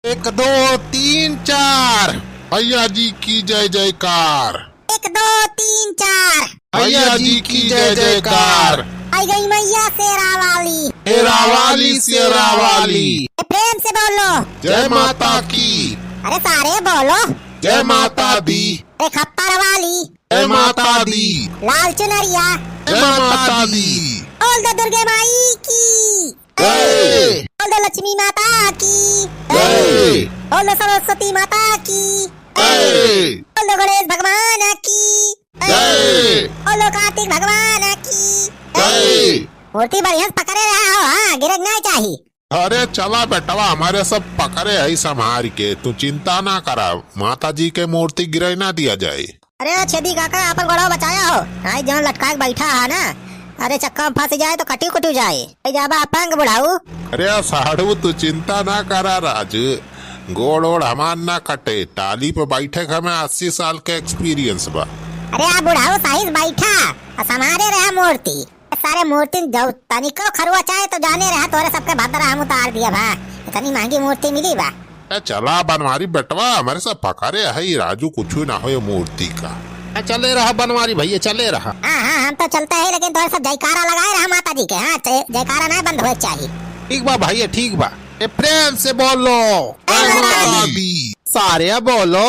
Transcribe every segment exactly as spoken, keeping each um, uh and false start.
एक, दो, तीन, चार। मैया जी की जय जयकार। एक, दो, तीन, चार। मैया जी की जय जयकार। आई गई मैया शेरा वाली। शेरा वाली, शेरा वाली। ए, प्रेम से बोलो। जय माता की। अरे सारे बोलो। जय माता दी। अरे खप्पर वाली। जय माता दी। लाल चुनरिया। जय माता दी। बोल दो दुर्गे माई की। जय। बोल दो लक्ष्मी माता की। जय। बोल दो सरस्वती माता की। जय। बोल दो गणेश भगवान की। जय। बोल दो कार्तिक भगवान की। जय। मूर्ति बढ़िया से पकड़े रहा हो, हाँ, गिरे के नाहीं चाही। अरे चला बेटवा, हमरे सब पकड़े हई संभार के, तू चिंता ना करा, माता जी के मूर्ति गिरे ना दिया जाए। अरे छेदी काका, आपन गोड़वा बचाया हो, आई जौन लटका के बैठा है ना, अरे चक्का में फंस जाए तो कटियो कटियो जाए, आई जाबा अपंग बुढ़ाऊ। अरे साढ़ू, तू चिंता ना करा राजू, गोड़ ओड़ हमार ना कटे, टाली पे बैठे के हमें अस्सी साल के experience बा। अरे आ बुढ़ाऊ, सही से बैठा, आ संभारे रहा मूर्ति। सारे मूर्ति जौ तनिको खरुआ चाहे तो जाने रहा, तोरे सबके भद्रा हम उतार दिया बा। इतनी महंगी मूर्ति मिली बा। ए, चला बनवारी बेटवा, हमरे सब पकड़े हई राजू, कुछ ना होए मूर्ति का। ए, चले रहा बनवारी भैया, चले रहा। हाँ, हाँ, हम तो चलते हैं, लेकिन तोरे सब जयकारा लगाए रहा माता जी के। हाँ, जय-, जयकारा ना बंद होए के चाही। ठीक बा भैया, ठीक बा। ए, प्रेम से बोलो। ए, माता दी। सारे बोलो।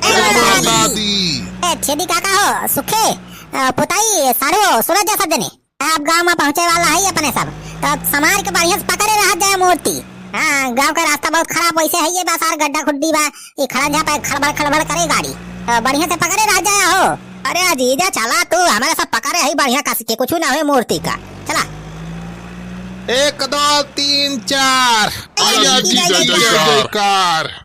ए, माता दी। ए, छेदी काका हो, सुखे, अ, पुताई, साढ़ू, सुनत जा सब जने। अब गाँव में पहुँचे वाला है अपने सब, तो संभार के बढ़िया से पकड़े रह जाए मूर्ति। हाँ, गाँव का रास्ता बहुत खराब वैसे है, ये बा सार गड्ढा खुड्डी बा, ये खड़ा जहाँ पे खड़बड़ खड़बड़ करे गाड़ी, तो बढ़िया से पकड़े रह जाए हो। अरे जीजा चला तू, हमरे सब पकड़े है बढ़िया कस के, कुछ ना होए मूर्ति का। चला। एक, दो, तीन, चार। मैया जी की जय जयकार।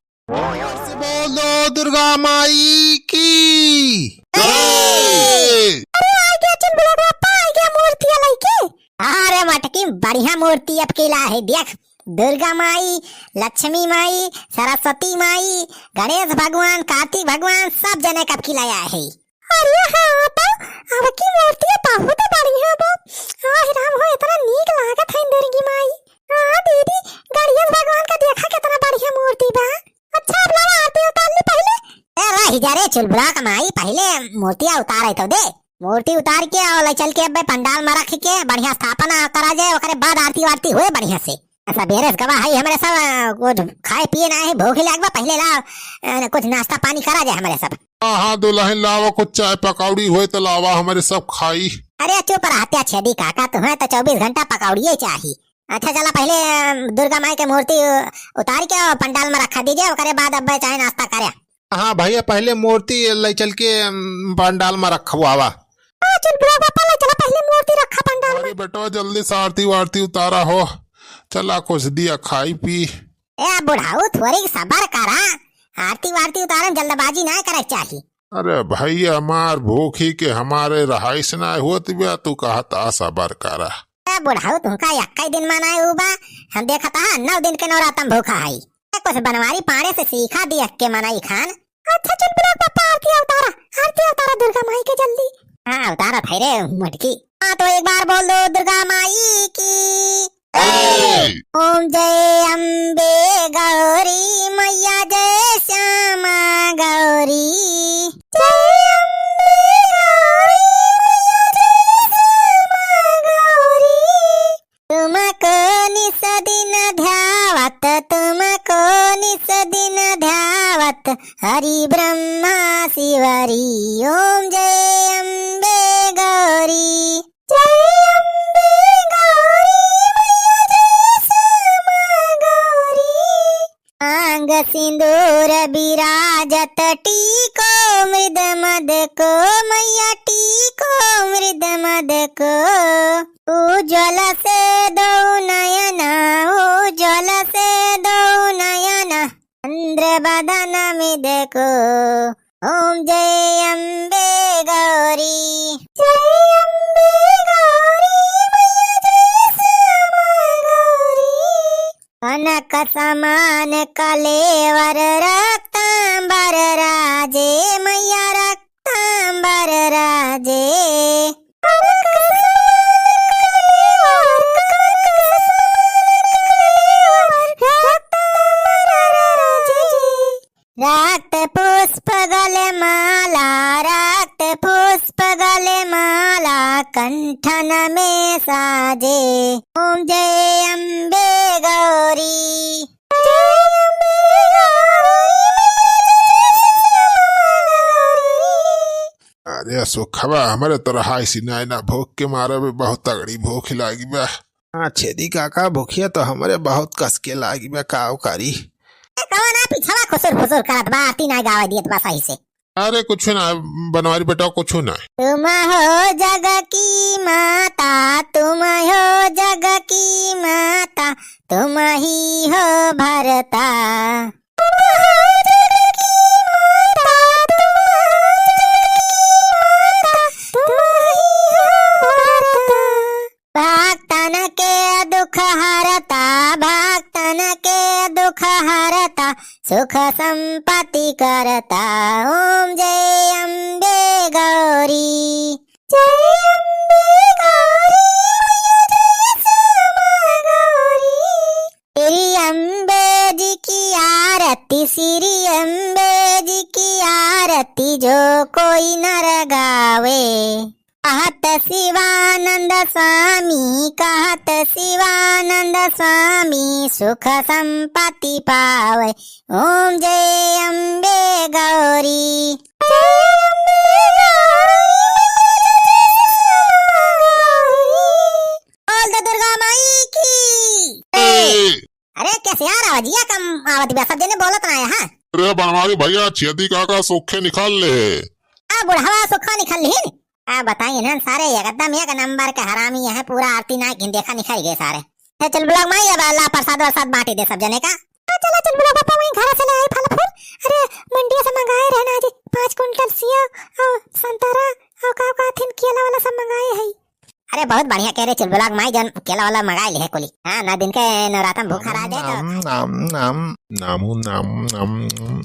से बोल दो दुर्गा माई की जय। अरे, आ गया चुलबुला बापा, आ गया मूर्तिया लइके। अरे मटकी, बढ़िया मूर्ति अब की लाए है, देख, दुर्गा माई, लक्ष्मी माई, सरस्वती माई, गणेश भगवान, कार्तिक भगवान, सब जने के अब की लाया है। अरे हाँ, तो अब की मूर्ति बहुत बढ़िया बा। आह राम हो, इतना नीक लागत है दुर्गी माई। हाँ दीदी, गणेश भगवान का देखा कितना बढ़िया मूर्ति बा। अच्छा, अब लावा आरती उतार ली पहिले। ए, रही जा रे चुलबुला क माई, पहिले मूर्तिया उतारे तो दे। मूर्ति उतार के और ले चल के अब्बे पंडाल में रख के बढ़िया स्थापना करा जाए, ओकरे बाद आरती वारती होए बढ़िया से। सबेरे से गवा है हमरे सब, अ, कुछ खाए पिए ना है, भूख लाग बा, पहिले लाव, अ, कुछ नाश्ता पानी करा जाए हमरे सब। हाँ, हाँ, दुल्हन लावा, कुछ चाय पकौड़ी होए तो लावा, हमरे सब खाई। अरे चुप रहत्या छेदी काका, तुम्हें तो चउबीस घंटा पकौड़िए चाही। अच्छा चला पहिले, अ, दुर्गा माई के मूर्ति उ-, उतार के और पंडाल में रखा दीजिए, ओकरे बाद अब चाय नाश्ता करे। हाँ भैया, पहिले मूर्ति ले चल के, अम, पंडाल में रखवावा। हाँ, चल बुढ़ा बापा, ले चला, पहिले मूर्ति रखा पंडाल में। अरे बेटवा, जल्दी से आरती वारती उतारा हो, चला कुछ दिया खाई पी। ए बुढ़ाऊ, थोड़ी सबर करा, आरती वारती उतारे में जल्दबाजी ना करे चाही। अरे भैया, हमार भूखी के हमारे रहाइश ना होत बा, तू कहत आ सबर करा। ए बुढ़ाऊ, तुमका एक्कै दिन मनाए उबा, हम देखत हा नौ दिन के नवरातम भूखा हई। ए, कुछ बनवारी पाड़े से सीखा दी एक्के मनई खान। अच्छा चल बुढ़ा बापा, आरती उतारा, आरती उतारा दुर्गा माई के जल्दी। हाँ, उतारा भाई रे मटकी। हाँ, तो एक बार बोल दो दुर्गा माई की। जय। ओम जय अम्बे गौरी मैया, जय श्यामा गौरी। जय अम्बे गौरी मैया, जय श्यामा गौरी। तुमको निस दिन ध्यावत, तुमको निस दिन ध्यावत, हरि ब्रह्मा शिव हरि। ओम जय अम्बे गौरी। जय अम्बे गौरी मैया, जय श्यामा गौरी। मांग सिंदूर विराजत, टीको मृद मद को, मैया टीको मृद मद को। उज्ज्वल से दो नयन, उज्ज्वल से दो नयन, चंद्र बदन मृद को। ओम जय अम्बे गौरी। जय अम्बे गौरी मैया, जय श्यामा गौरी। कनक समान कलेवर रक्तांबर राजे, मैया रक्तांबर राजे। रक्त पुष्प गले माला, रक्त पुष्प गले माला, कंठन में साजे। ओम जय अम्बे गौरी। अरे सुखवा, हमरे तो रहाइसी नाय ना, भूख के मारे में बहुत तगड़ी भूख लागी बा। हाँ छेदी काका, भूखिया तो हमरे बहुत कस के लागी बा, का करी? ए, कवा ना पिछवा खुसुर फुसुर करत बा, आरती नाय गावे दियत बा सही से। अरे कुछ ना बनवारी बेटा, कुछ ना। तुम हो जग की माता, तुम हो जग की माता, तुम ही हो भरता। तुम हो जग की माता, तुम हो जग की माता, तुम ही हो भरता। भक्तन के दुख हरता, भक्तन के दुख हरता, सुख संपत्ति करता। ओम जय अम्बे गौरी, जय अम्बे गौरी, मैया जय श्यामा गौरी। श्री अम्बे जी की आरती, श्री अम्बे जी की आरती, जो कोई नर गावे। कहत शिवानंद स्वामी, कहत शिवानंद स्वामी, सुख संपत्ति पावे। ओम जय अम्बे गौरी। बोल दे दुर्गा माई की। ए, अरे, कैसे यार, आवाजिया कम आवत बा, सब जने बोलत ना है, हाँ? अरे बनवारी भैया, छेदी काका सुखे निकाल ले। आ, बुढ़वा सुखा निकल लिहिन। आ, बताई ना सारे, एकदम एक नंबर के हरामी है, पूरा आरती ना घिन देखा निकल गए सारे। हे चुलबुला माई, अब अल्लाह प्रसाद वरसाद बांटी दे सब जने का। आ, चला चुलबुला पापा, वहीं घर से ले आई फल फूल। अरे, मंडिया से मंगाए रहे ना आज पाँच कुंटल सेव और संतरा और का का थिन केला वाला सब मंगाए है। अरे बहुत बढ़िया कहे रे चुलबुला माई, जौन केला वाला मंगाए लिहे कुली। हाँ, नौ दिन के नवरातन भूखा रह जाए तो। नाम, नाम, नाम, नामू, नाम, नाम,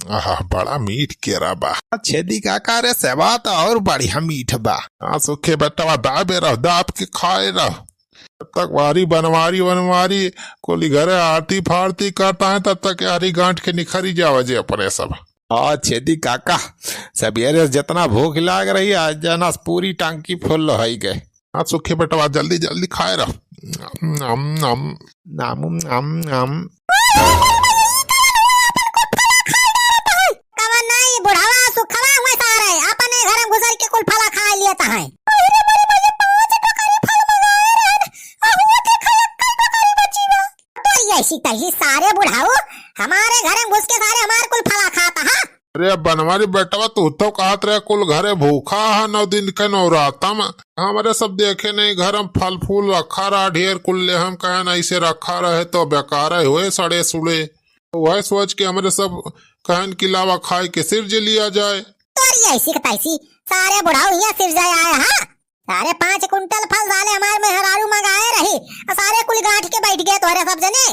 आहा, बड़ा मीठ केरा बा। छेदी काका रे, सेवा तो और बढ़िया मीठ बा। हाँ, सुखे बेटवा, दाबे रहो, दाब के खाए रहो। जब तक वारी बनवारी वनवारी कुली घरे आरती फारती करता है, तब तक यारी गांठ के निखरी जावे जे अपने सब। हाँ छेदी काका, सबेरे से जितना भूख लाग रही है, आज जाना पूरी टांकी फुल होई गए। हाँ सुखे बेटवा, जल्दी जल्दी खाए रहो। नम, नम। नामू, नम, नम। कवन नाई बुढ़ावा सुखवा हुए सारे, अपने घर में घुसर के कुल फला खा लेता है। अरे बड़ी भैया, पाँच टोकरी फल मंगाए रहन, अहुआ देखा एक्कै टोकरी बची बा। तो ऐसी तैसी सारे बुढ़ाऊ हमारे घर में घुस के सारे हमार कुल फला खाता है। अरे बनवारी बेटवा, तू तो कहत रहे कुल घरे भूखा है नौ दिन के नवराता में। हमरे सब देखे नहीं, घर में फल फूल रखा रहा ढेर कुल, ले हम कहे नहीं से रखा रहे तो बेकार है हुए सड़े सुड़े। तो वह सोच के हमरे सब कहन कि लावा खाए के सिर जे लिया जाए। तोरी ऐसी के तैसी सारे बुढ़ाऊ यहाँ सिर जाए आए, हाँ? सारे पाँच कुंटल फल साले हमार मेहरारू मंगाए रही, और सारे कुल गांठ के बैठ गए तोहरे सब जने।